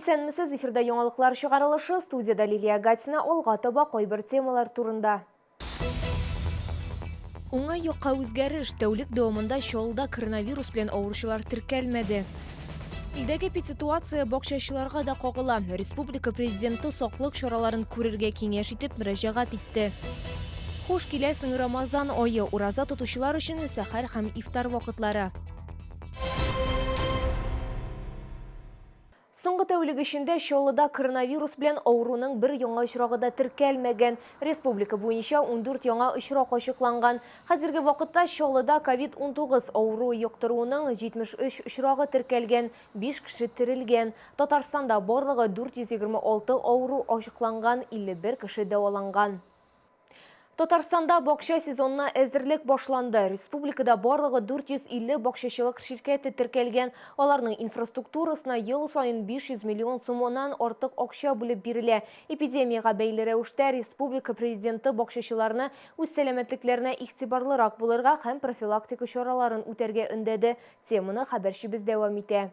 Исәнмесез, эфирда яңалыклар чыгарылышы, студиядә Лилия Гатина, алга таба кайбер темалар турында. Уңай якка үзгәреш, тәүлек дәвамында Чаллыда коронавирус белән авыручылар теркәлмәде. Илдәге эпидситуация бакчачыларга да кагыла. Республика Президенты саклык чараларын күрергә киңәш итеп мөрәҗәгать итте. Хуш киләсең, Рамазан ае! Ураза тотучылар өчен сәхәр һәм ифтар вакытлары. Соңгы тәүлек эчендә Чаллыда коронавирус белән авыруның бер яңа очрагы да теркәлмәгән. Республика буенча 14 яңа очрак ачыкланган. Хәзерге вакытта Чаллыда ковид-19 авыруы йоктыруының 73 очрагы теркәлгән, 5 кеше терелгән. Татарстанда барлыгы 426 авыру ачыкланган, 51 кеше дәваланган. Татарстанда бакча сезонына әзерлек башланды. Республикада барлыгы 450 бакчачылык ширкәте теркәлгән. Аларның инфраструктурасына ел саен 500 миллион сумнан артык акча бүлеп бирелә. Эпидемиягә бәйле рәвештә республика Президенты бакчачыларны үз сәламәтлекләренә игътибарлырак булырга һәм профилактика чараларын үтәргә өндәде. Теманы хәбәрчебез дәвам итә.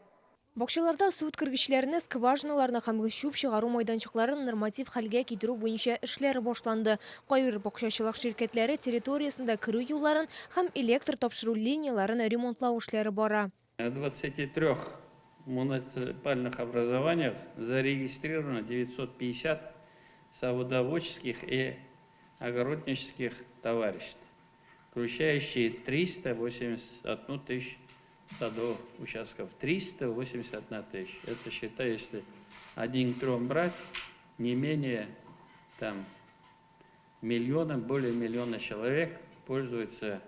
Бакчаларда су үткәргечләрне, скважиналарны һәм чүп чыгару майданчыкларын норматив хәлгә китерү буенча эшләр башланды. Кайбер бакчачылык ширкәтләре территориясендә керү юлларын һәм электр тапшыру линияләрен ремонтлау эшләре бара. На 23 муниципальных образованиях зарегистрировано 950 садоводческих и огороднических товариществ, включающие 381 тысячу садовых участков. 381 тысяча. Это считай, если один к трем брать, не менее там миллиона, более миллиона человек пользуются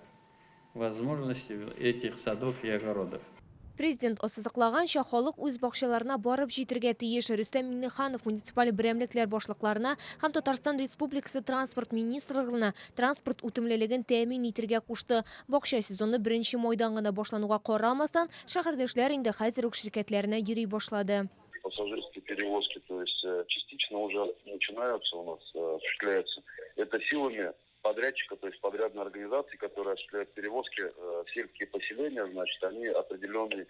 возможностью этих садов и огородов. Президент ассызыклаганча, халык үз бакчаларына барып җитергә тиеш. Рөстәм Миңнеханов муниципаль берәмлекләр башлыкларына һәм Татарстан Республикасы Транспорт министрлыгына транспорт үтемлелеген тәэмин итергә кушты. Бакча сезоны беренче майдан гына башлануга карамастан, шәһәрдәшләр инде хәзер үк ширкәтләренә йөри башлады. Пассажирские перевозки, то есть частично уже начинаются у нас, осуществляются. Это силами подрядчика, то есть подрядной организации, которая осуществляет перевозки в сельские поселения, значит, они определенный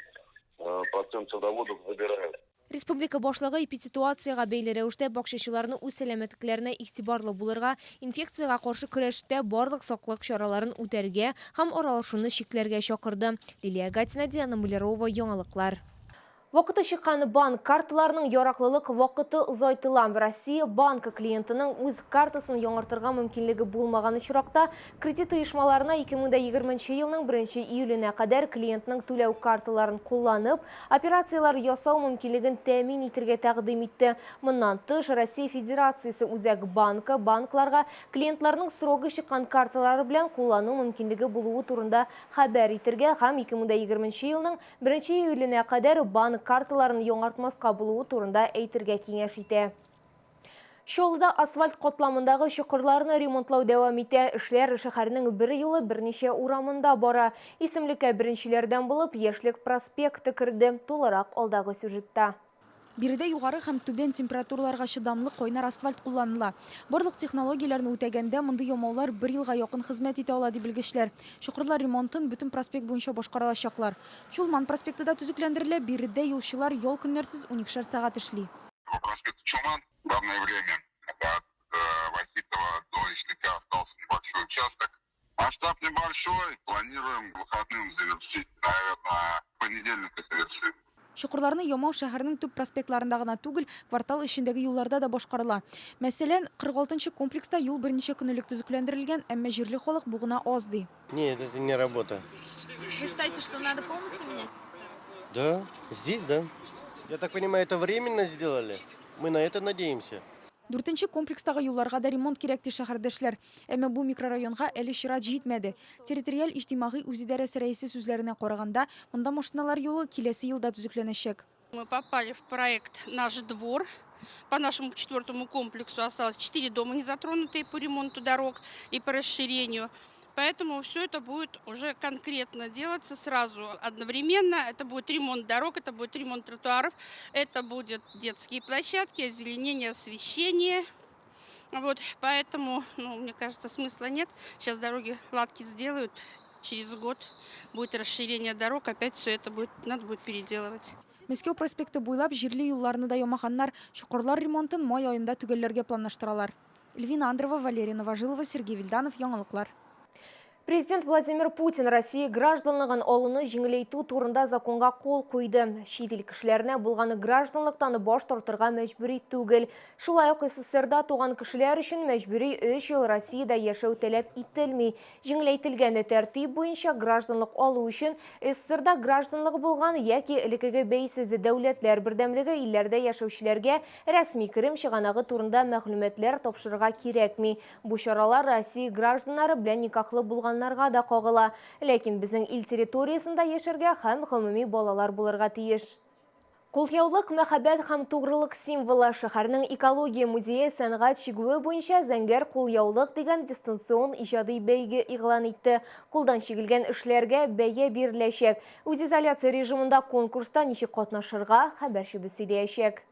процент садоводов забирают. Республика башлыгы эпидситуациягә бәйле рәвештә бакчачыларны үз сәламәтлекләренә игътибарлы булырга, инфекциягә каршы көрәштә барлык саклык чараларын үтәргә һәм аралашуны чикләргә чакырды. Лилия Гатина, Диана Мулярова, Яңалыклар. Вакыты чыккан банк карталарының яраклылык вакыты озайтыла. Россия банкы клиентының үз картасын яңартырга мөмкинлеге булмаган очракта, кредит оешмаларына 2020 елның 1 июленә кадәр клиентның түләү карталарын кулланып, операцияләр ясау мөмкинлеген тәэмин итергә тәкъдим итте. Моннан тыш, Россия Федерациясе Үзәк банкы банкларга клиентларның срогы чыккан карталары белән куллану мөмкинлеге булуы турында хәбәр итергә һәм 2020 елның Беренче июленә кадәр банк карталарын яңартмаска булуы турында әйтергә киңәш итә. Чаллыда асфальт катламындагы чокырларны ремонтлау дәвам итә. Эшләр шәһәрнең берьюлы берничә урамында бара. Исемлеккә беренчеләрдән булып Яшьлек проспекты керде. Тулырак алдагы сюжетта. Биредә югары һәм түбән температураларга чыдамлы кайнар асфальт кулланыла. Барлык технологияләрне үтәгәндә, мондый ямаулар бер елга якын хезмәт итә ала, ди белгечләр. Чокырлар ремонтын бөтен проспект буенча башкаралачаклар. Чулман проспекты да төзекләндерелә, биредә юлчылар ял көннәрсез уникешәр сәгать эшли. По проспекту Чулман в данное время от Вахитова до Ишляка остался небольшой участок. Масштаб небольшой, планируем к выходным завершить, наверное, к понедельнику завершим. Чокырларны ямау шәһәрнең төп проспектларында гына түгел, квартал эчендәге юлларда да башкарыла. Мәсәлән, 46 нчы комплекста юл берничә көн элек төзекләндерелгән, әмма җирле халык бу гына аз ди. Нет, это не работа. Вы считаете, что надо полностью менять? Да, здесь да. Я так понимаю, это временно сделали? Мы на это надеемся. Дүртенче комплекстагы юлларга да ремонт кирәк, ди шәһәрдәшләр. Әмма бу микрорайонга әле чират җитмәде. Территориаль иҗтимагый үзидарәсе рәисе сүзләренә караганда, монда машиналар юлы киләсе елда төзекләнәчәк. Мы попали в проект «Наш двор». По нашему четвертому комплексу осталось 4 дома незатронутые по ремонту дорог и по расширению. Поэтому все это будет уже конкретно делаться сразу одновременно. Это будет ремонт дорог, это будет ремонт тротуаров, это будет детские площадки, озеленение, освещение. Вот, поэтому, ну, мне кажется, смысла нет. Сейчас дороги латки сделают, через год будет расширение дорог, опять все это будет, надо будет переделывать. Мәскәү проспекты буйлап җирле юлларны да ямаганнар. Чокырлар ремонтын май аенда төгәлләргә планлаштыралар. Эльвина Андрова, Валерия Новожилова, Сергей Вильданов, Яңалыклар. Президент Владимир Путин Россия гражданлыгын алуны җиңеләйтү турында законга кул куйды. Чит ил кешеләренә булган гражданлыктан баш тартырга мәҗбүри түгел. Шулай ук СССРда туган кешеләр өчен мәҗбүри өч ел Россиядә яшәү таләп ителми. Җиңеләйтелгән тәртип буенча гражданлык алу өчен СССРда гражданлыгы булган яки элеккеге бәйсез дәүләтләр бердәмлеге илләрдә яшәүчеләргә рәсми керем чыганагы турында мәгълүматлар тапшырырга кирәкми. Бу чаралар Россия гражданнары белән никахлы булганнарга да кагыла. Ләкин безнең ил территориясендә яшәргә һәм гомуми балалар булырга тиеш. Кулъяулык, мәхәббәт һәм тугрылык символы. Шәһәрнең экология музее сәнгать чигүе буенча Зәңгәр кулъяулык дигән дистанцион иҗади бәйге игълан итте. Кулдан чигелгән эшләргә бәя биреләчәк. Үзизоляция режимында конкурста ничек катнашырга, хәбәрчебез сөйләячәк.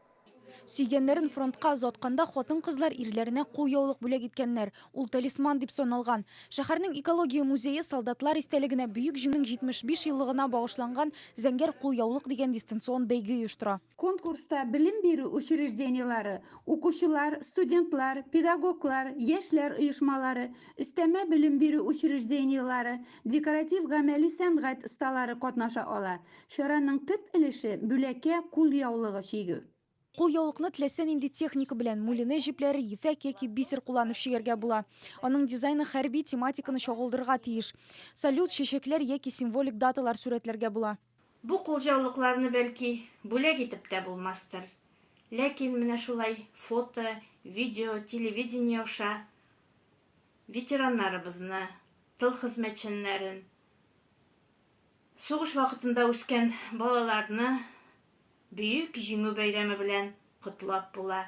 Сөйгәннәрен фронтка озатканда хатын-кызлар ирләренә кулъяулык бүләк иткәннәр. Ул талисман дип саналган. Шәһәрнең экология музее солдатлар истәлегенә Бөек Җиңүнең 75 еллыгына багышланган Зәңгәр кулъяулык дигән дистанцион бәйге оештыра. Конкурста белем бирү учреждениеләре, укучылар, студентлар, педагоглар, яшьләр оешмалары, өстәмә белем бирү учреждениеләре, декоратив-гамәли сәнгать осталары катнаша ала. Чараның төп өлеше, бүләккә кулъяулыгы чигү. Кулъяулыкны теләсә нинди техника белән, мулине җепләре, ефәк яки бисер кулланып чигәргә була. Аның дизайны хәрби тематиканы чагылдырырга тиеш. Салют, чәчәкләр яки символик даталар сурәтләргә була. Бу кулъяулыкларны, бәлки, бүләк итеп тә булмастыр. Ләкин менә шулай фото, видео, телевидение аша ветераннарыбызны, тыл хезмәтчәннәрен, Сугыш вакытында үскән балаларны Бөек Җиңү бәйрәме белән котлап була.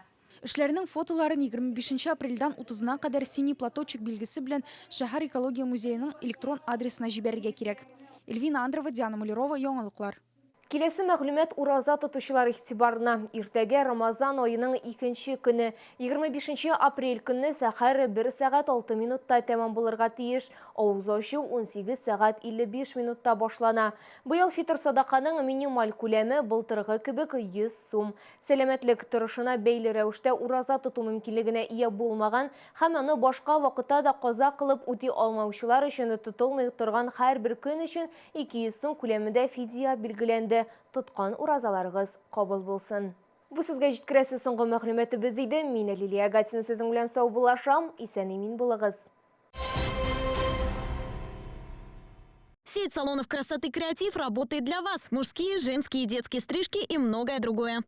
Эшләрнең фотоларын 25 нче апрельдән утызына кадәр Синий платочек билгесе белән шәһәр экология музееның электрон адресына җибәрергә кирәк. Эльвина Андрова, Диана Мулерова, Яңалыклар. Киләсе мәгълүмат ураза тотучылар игътибарына. Иртәгә Рамазан аеның икенче көне, 25 нче апрель көнне сәхәр 1 сәгать 6 минутта тәмам булырга тиеш. Авыз ачу 18 сәгать 55 минутта башлана. Быел фитыр садаканың минималь күләме былтыргы кебек 100 сум. Сәламәтлек торышына бәйле рәвештә ураза тоту мөмкинлегенә ия булмаган һәм аны башка вакытта да каза кылып үти алмаучылар өчен тотылмый торган һәрбер көн өчен 200 сум күләмендә фидия билгеләнде. Тоткан уразаларыгыз кабул булсын. Бу сезгә җиткерәсе соңгы мәгълүматыбыз иде. Мин Лилия Гатина сезнең белән саубуллашам. Исән-имин булыгыз. Сеть салонов красоты «Креатив» работает для вас. Мужские, женские, детские стрижки и многое другое.